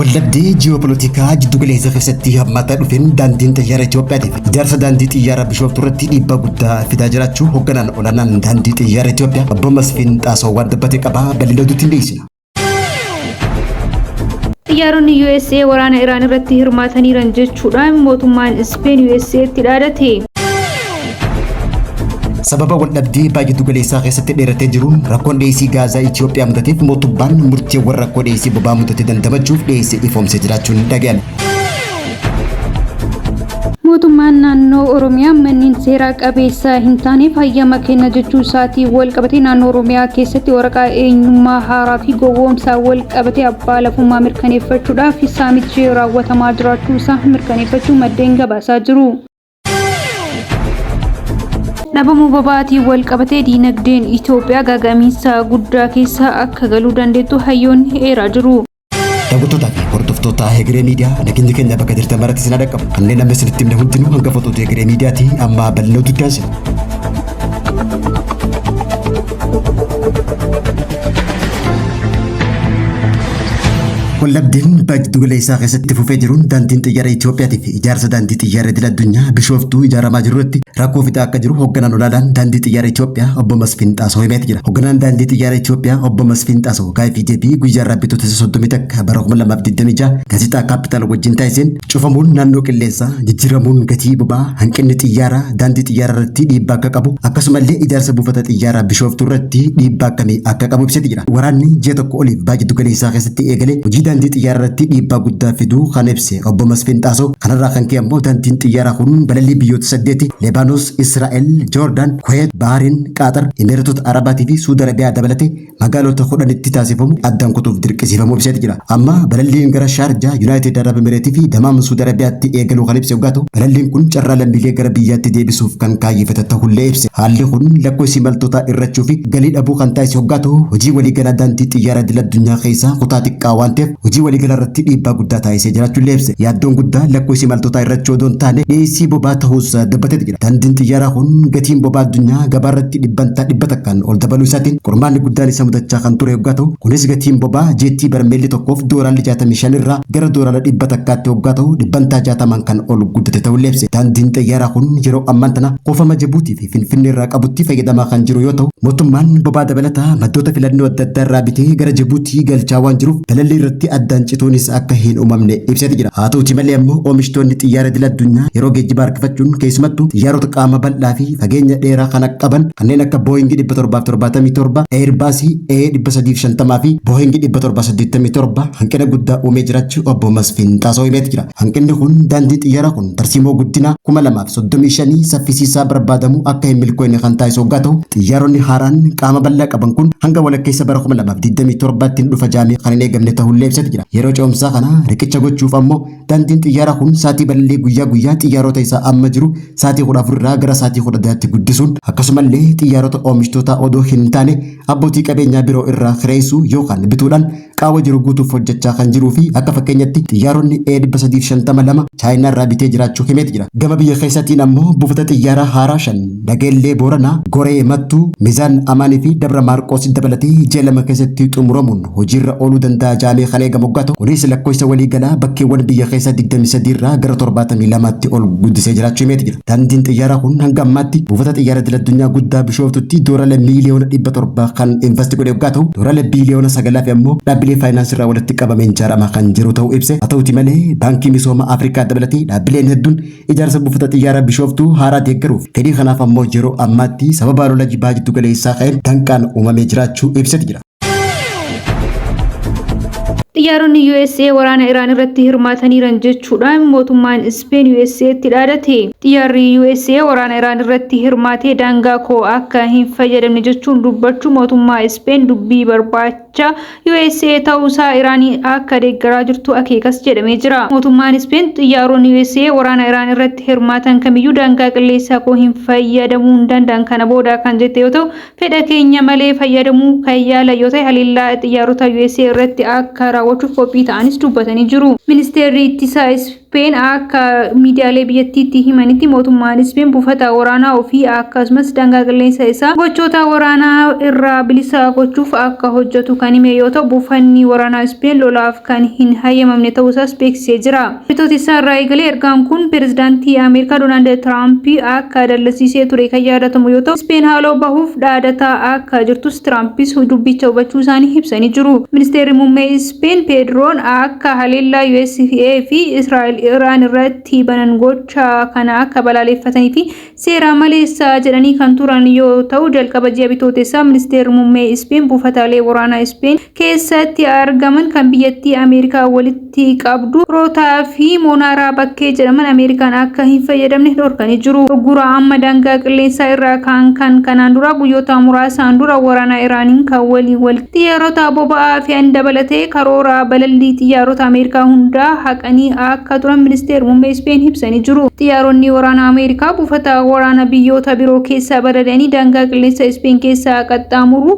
Waldhabdee ji'oopolootikaa jiddugaleessa keessatti hammaataa dhufeen daandiin xiyyaara Itoophiyaatiif ijaarsa daandii xiyyaara Bishooftuu irratti dhiibbaa guddaa fidaa jiraachuu hoogganaan olaanaan daandii xiyyaara Itoophiyaa obbo Masfiin Xaasoo waan dubbate qaba bal'ina oduutti hin dhiyeessina. Xiyyaaronni USA waraana Iraan irratti hirmaataniiran jechuudhaan mootummaan Ispeen USA'tti dhaadate. Sababa waldhabdee baay'ee giddu-galeessaa keessatti dheeratee jiruun rakkoon dhiyeessii gaazaa Itoophiyaa mudateef mootummaan murteewwan rakkoo dhiyeessii boba'aa mudate dandamachuuf dhiyeesse ifoomsee jiraachuun dhaga'ame. Mootummaan naannoo Oromiyaa manneen seeraa qabeessa hin taaneef hayyama kenna jechuu isaatiin wal qabatee naannoo Oromiyaa keessatti waraqaa eenyummaa haaraa fi gowwoomsaa wal qabatee abbaa lafummaa mirkaneeffachuudhaaf saamichi raawwatamaa jiraachuu isaa mirkaneeffachuu maddeen gabaasaa jiru. Dhabamuu boba'aatiin wal qabatee diinagdeen Itoophiyaa gaaga'amiinsa guddaa keessa akka galuu dandeettu hayyoonni eeraa jiru. Daawwattootaa fi hordoftoota Hegeree Miidiyaa nageenyi keenya bakka jirtan maratti isin haa dhaqqabu. Kanneen amma isinitti himne hundinuu hangafoota Hegeree Miidiyaati amma bal'ina oduutti aansina. Waldhabdeen baha giddugaleessaa keessatti fufee jiruun daandiin xiyyaara Itoophiyaatii fi ijaarsa daandii xiyyaara idil addunyaa Bishooftuu ijaaramaa jiru irratti rakkoo fidaa akka jiru hoogganaan olaanaan daandii xiyyaara Itoophiyaa obbo Masfin Xaasoo himeeti jira. Hoogganaan daandii xiyyaara Itoophiyaa obbo Masfin Xaasoo gaaffii deebii guyyaa irraa bitootessa 31 bara 2026 gaazexaa Kaapitaal wajjin taasiseen cufamuun naannoo qilleensaa, jijjiiramuun gatii boba'aa, hanqinni xiyyaaraa daandii xiyyaaraa irratti dhiibbaa akka qabu akkasumallee ijaarsa buufata xiyyaaraa Bishooftuu irratti dhiibbaa akkamii akka qabu ibseeti jira. Waraanni ji'a tokko oliif baha giddugaleessaa keessatti eegale hojii daandii xiyyaaraa irratti dhiibbaa guddaa fiduu kan ibse obbo Masfin Xaasoo kanarraa kan ka'e ammoo daandiin xiyyaaraa kun balallii biyyoota saddeeti Leebaanos, Israa'el, Joordaan, Kuweet, Baahariin, Qaaxar, Imeeratota Arabaatii fi Suudi Arabiyaa dabalatee magaalota 10tti taasifamu addaan kutuuf dirqisiifamuu ibseeti jira. Amma balalliin gara Shaarjaa, Yunaayitid Arab Emireetii fi Damaam Suudi Arabiyaatti eegaluu kan ibse yoggaa ta'u, balalliin kun carraa lammiilee gara biyyaatti deebisuuf kan kaayyeffate ta'ullee ibse. Haalli kun lakkoofsi imaltootaa hir'achuu fi galii dhabuu kan taasise yoggaa ta'u, hojii waliigalaa daandii xiyyaara idil addunyaa keessaa kutaa xiqqaa waan ta'eef hojii waliigalaa irratti dhiibbaa guddaa taasisee jiraachuullee ibse. Yaaddoon guddaa lakkoofsi imaltootaa hir'achuu odoo hin taane dhiyeessii boba'aa ta'uus dubbateeti jira. Daandiin xiyyaaraa kun gatiin boba'aa addunyaa gabaarratti dhibbantaa 100n ol dabaluu isaatiin qormaanni guddaan isa mudachaa kan ture yoggaa ta'u, kunis gatiin boba'aa jeettii barmeelli tokkoof doolaalli 65 irraa gara doolaala 100tti yoggaa ta'u dhibbantaa 60n kan ol guddate ta'ullee ibse. Daandiin xiyyaaraa kun yeroo ammaan tana kuufama Jibuutii fi Finfinnee irraa qabutti fayyadamaa kan jiru yoo ta'u, mootummaan boba'aa dabalataa maddoota filannoo adda addaa irraa bitee gara Jibuutii galchaa waan jiruuf balallii irratti addaan cituunis akka hin uumamne ibseeti jira. Haa ta'uti malee ammoo oomishtoonni xiyyaara idil addunyaa yeroo geejjibaa harkifachuun keessumattuu xiyyaarota qaama bal'aa fi fageenya dheeraa kan qaban kanneen akka Boeing 777, Airbus A350 fi Boeing 787 hanqina guddaa uumee jiraachuu obbo Masfin Xaasoo himeeti jira. Hanqinni kun daandii xiyyaaraa kun tarsiimoo guddinaa 2035 saffisiisaa barbaadamu akka hin milkoofne kan taasisu hoggaa ta'u, xiyyaaronni haaraan qaama bal'aa qaban kun hanga walakkeessa bara 2027tti hin dhufa jaamee kan hin eegamne ta'ullee ibseeti jira. Yeroo ce'umsaa kana riqicha gochuuf ammoo daandiin xiyyaaraa kun sa'aatii balalii guyyaa guyyaa xiyyaarota isaa amma jiru sa'aatii 14 irraa gara sa'aatii 16tti guddisuun akkasumallee xiyyaarota oomishtootaa odoo hin taane abbootii qabeenyaa biroo irraa kireessuu yookaan bituudhaan qaawwa jiru guutuuf hojjechaa kan jiruu fi akka fakkeenyatti xiyyaaronni A350 lama Chaayinaa irraa bitee jiraachuu himeeti jira. Gama biyya keessaatiin ammoo buufata xiyyaaraa haaraa 5 Nageellee Booranaa, Goree Mattuu, Mizaan Amaanii fi Dabra Maarqoos dabalatee ji'a 2 keessatti xumuramuun hojiirra ooluu danda'a jedhamee kan eegamu hoggaa ta'u, kunis lakkoofsa waliigalaa bakkeewwan biyya keessaa 23 irraa gara 72tti ol guddisee jiraachuu himeeti jira. Daandiin xiyyaaraa kun hanga ammaatti buufata xiyyaara idil addunyaa guddaa Bishooftutti doolaara miiliyoona 700 kan invest godhe hoggaa ta'u, doolaara biiliyoona 9 fi ammoo dhaabbilee faayinaansii irraa walitti qabameen ijaaramaa kan jiru ta'uu ibse. Haa ta'uti malee Baankii Misooma Afrikaa dabalatee dhaabbileen hedduun ijaarsa buufata xiyyaaraa Bishooftuu haaraa deeggaruuf fedhii kanaaf ammoo yeroo ammaatti sababa lola baha jiddu galeessaa ka'een danqaan uumamee jiraachuu ibseeti jira. Xiyyaaronni USA waraana Iraan irratti hirmaataniiran jechuudhaan mootummaan Ispeen USA'tti dhaadate. Xiyyaarri USA waraana Iraan irratti hirmaatee daangaa koo akka hin fayyadamne jechuun dubbachuu mootummaa Ispeen dubbii barbaacha USA ta'uusaa Iraan akka deeggaraa jirtu akeekas jedhamee jira. Mootummaan Ispeen xiyyaaronni USA waraana Iraan irratti hirmaatan kamiyyuu daangaa qilleensaa koo hin fayyadamuu hin danda'an kana booda kan jette yoo ta'u, Fedha keenya malee fayyadamuu kan yaalan yoo ta'e haleellaa xiyyaarota USA irratti akka raawwachuuf qophii ta'anis dubbatanii jiru. Ministeerri Ittisaa Ispeen akka miidiyaalee biyyattiitti himanitti mootummaan Ispeen buufata waraanaa ofii akkasumas daangaa qilleensa isaa gochoota waraanaa irraa bilisa gochuuf akka hojjetu kan hime yoo ta'u, buufanni waraanaa Ispeen lolaaf kan hin hayyamamne ta'uusaas beeksisee jira. Bitootessa irraa eegalee ergaan kun pirezidaantii Ameerikaa Doonaald Tiraamp akka dallansiisee ture kan yaadatamu yoo ta'u, Ispeen haaloo bahuuf dhaadataa akka jirtus Tiraampis dubbicha hubachuu isaanii ibsanii jiru. Ministeerri muummee Ispeen Peedroon akka haleellaa USA fi Israa'el Iraan irratti banan gocha kana akka balaaleffatanii fi seera maleessa jedhanii kan turan yoo ta'u, jalqaba ji'a Bitootessaa ministeerri muummee Ispeen buufataalee waraanaa Ispeen keessatti argaman kan biyyattii Ameerikaa walitti qabdu Rootaa fi Monaaraa bakkee jedhaman Ameerikaan akka hin fayyadamne dhorkanii jiru. Uggura amma daangaa qilleensaa irraa ka'an kan kanaan dura guyyoota muraasaan dura waraana Iraaniin kan waliin wal xiyyaarota boba'aa fe'an dabalatee karoora balallii xiyyaarota Ameerikaa hundaa haqanii akka turan ministeerri muummee Ispeen ibsanii jiru. Xiyyaaronni waraana Ameerikaa buufata waraana biyyoota biroo keessaa balali'anii daangaa qilleensa Ispeen keessaa qaxxaamuruu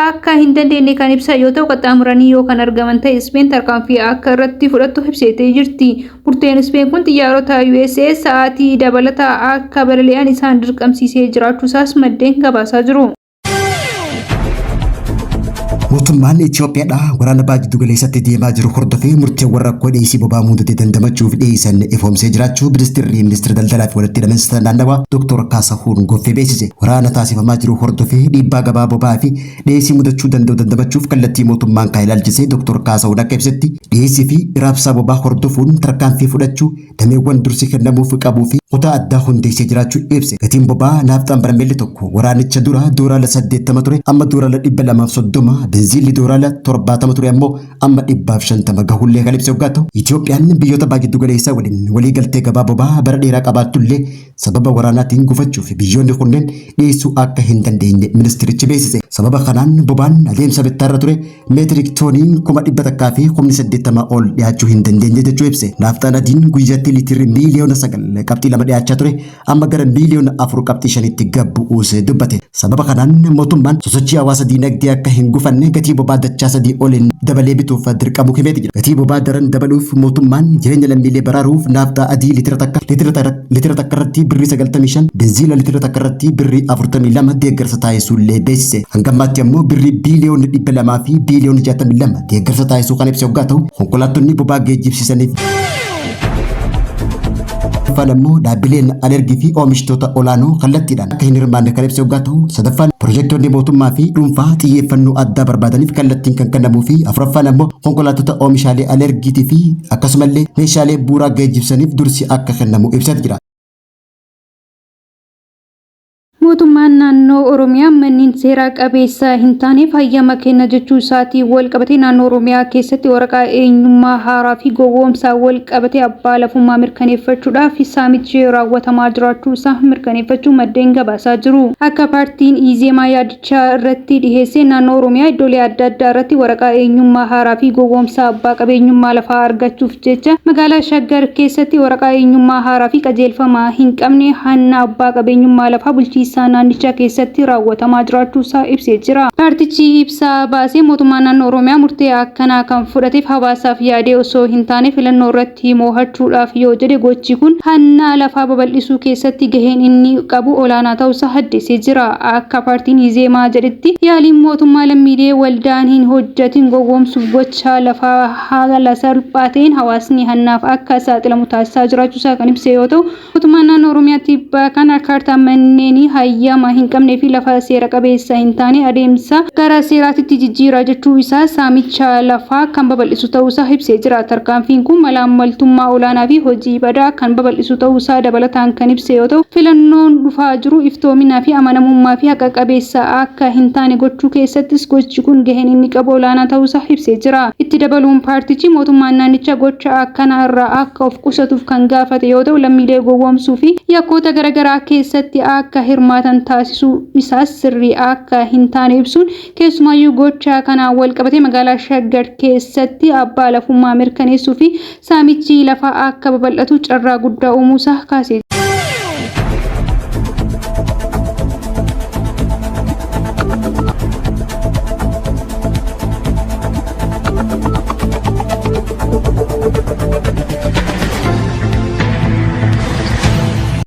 akka hin dandeenye kan ibsan yoo ta'u, qaxxaamuranii yoo kan argaman ta'e Ispeen tarkaanfii akka irratti fudhattu ibsitee jirti. Murteen Ispeen kun xiyyaarota USA sa'aatii dabalataa akka balali'an isaan dirqamsiisee jiraachuusaas maddeen gabaasaa jiru. Mootummaan Itoophiyaadhaa waraana baha giddu galeessatti deemaa jiru hordofee murteewwan rakkoo dhiyeessii boba'aa mudate dandamachuuf dhiyeessan ifoomsee jiraachuu ministeerri ministeera daldalaa fi walitti hidhaminsa naannawaa Dr. Kaasahuun Goffee beeksise. Waraana taasifamaa jiru hordofee dhiibbaa gabaa boba'aa fi dhiyeessii mudachuu danda'u dandamachuuf kallattii mootummaan kaa'e ilaalchisee Dr. Kaasahuun akka ibsetti, dhiyeessii fi raabsaa boba'aa hordofuun tarkaanfii fudhachuu dameewwan dursi kennamuuf qabuu fi kutaa addaa hundeessee jiraachuu ibse. Gatiin boba'aa naafxaan barmeelli tokko waraanicha dura doolaara 80 ture amma doolaara 230, benziilli doolaara 70 ture ammoo amma 150 gahullee kan ibse hoggaa ta'u, Itoophiyaan biyyoota baha giddu galeessaa waliin waliigaltee gabaa boba'aa bara dheeraa qabaattullee sababa waraanaatiin gufachuu fi biyyoonni kunneen dhiyeessuu akka hin dandeenye ministirichi beeksise. Sababa kanaan boba'aan adeemsa bittaarra ture meetirik tooniin 100,000 fi 80,000 ol dhiyaachuu hin dandeenye jechuu ibse. Naafxaan adiin guyyaatti liitirri miiliyoona 9.2 dhiyaachaa ture amma gara miiliyoona 4.5tti gad bu'uus dubbate. Sababa kanaan mootummaan sosochii hawaasa diinagdee akka hin gufanne gatii boba'aa dachaa sadii oliin dabalee bituuf dirqamuu himeeti jira. Gatii boba'aa daran dabaluuf mootummaan jireenya lammiilee baraaruuf naafxaa adii liitira takka liitira takka irratti birrii 95, benziila liitira takka irratti birrii 42 deeggarsa taasisuullee beeksise. Hanga ammaatti ammoo birrii biiliyoonni 200 fi biiliyoonni 62 deeggarsa taasisuu kan ibse hoggaa ta'u, konkolaattonni boba'aa geejjibsiisaniif Afaan ammoo dhaabbileen alergii fi oomishtoota olaanoo kallattiidhaan akka hin hirmaanne kan ibse hoggaa ta'u, sadaffaan pirojektoonni mootummaa fi dhuunfaa xiyyeeffannoo addaa barbaadaniif kallattiin kan kennamuu fi afuraffaan ammoo konkolaattota oomishaalee alergiitii fi akkasumallee meeshaalee bu'uuraa geejjibsaniif dursi akka kennamu ibseet jira. Mootummaan naannoo Oromiyaa manneen seeraa qabeessa hin taaneef hayyama kenna jechuu isaatiin wal qabatee naannoo Oromiyaa keessatti waraqaa eenyummaa haaraa fi gowwoomsaa wal qabatee abbaa lafummaa mirkaneeffachuudhaaf saamichi raawwatamaa jiraachuu isaa mirkaneeffachuu maddeen gabaasaa jiru. Akka paartiin Izeemaa yaadicha irratti dhiheessee naannoo Oromiyaa iddoolee adda addaa irratti waraqaa eenyummaa haaraa fi gowwoomsaa abbaa qabeenyummaa lafaa argachuuf jecha magaalaa Shaggar keessatti waraqaa eenyummaa haaraa fi qajeelfama hin qabne hanna abbaa qabeenyummaa lafaa bulchiinsa naannichaa keessatti raawwatamaa jiraachuusaa ibsee jira. Paartichi ibsa baasee mootummaan naannoo Oromiyaa murtee akkanaa kan fudhateef hawaasaaf yaadee osoo hin taane filannoo irratti moohachuudhaaf yoo jedhe, gochi kun hanna lafaa babal'isuu keessatti gaheen inni qabu olaanaa ta'uusaa addeessee jira. Akka paartiin Izeemaa jedhetti, yaaliin mootummaa lammiilee waldaan hin hojjatin gowwoomsuuf gocha lafaa haala salphaa ta'een hawaasni hannaaf akka saaxilamu taasisaa jiraachuusaa kan ibse yoo ta'u, mootummaan naannoo Oromiyaa tibba kana kaartaa manneenii hayyama hin qabnee fi lafa seera qabeessa hin taane adeemsa gara seeraatitti jijjiiraa jechuu isaa saamicha lafaa kan babal'isu ta'uusaa ibsee jira. Tarkaanfiin kun malaammaltummaa olaanaa fi hojii badaa kan babal'isu ta'uusaa dabalataan kan ibse yoo ta'u, filannoon dhufaa jiru iftoominaa fi amanamummaa fi haqa qabeessa akka hin taane gochuu keessattis gochi kun gaheen inni qabu olaanaa ta'uusaa ibsee jira. Itti dabaluun paartichi mootummaan naannichaa gocha akkanaa irraa akka of qusatuuf kan gaafate yoo ta'u, lammiilee gowwoomsuu fi yakkoota garagaraa keessatti akka hirmaatan taasisuu isaas sirrii akka hin taane ibsuun, keessumaayyuu gocha kanaan walqabatee magaalaa Shaggar keessatti abbaa lafummaa mirkaneessuu fi saamichi lafaa akka babal'atu carraa guddaa uumuusaa kaasee jira.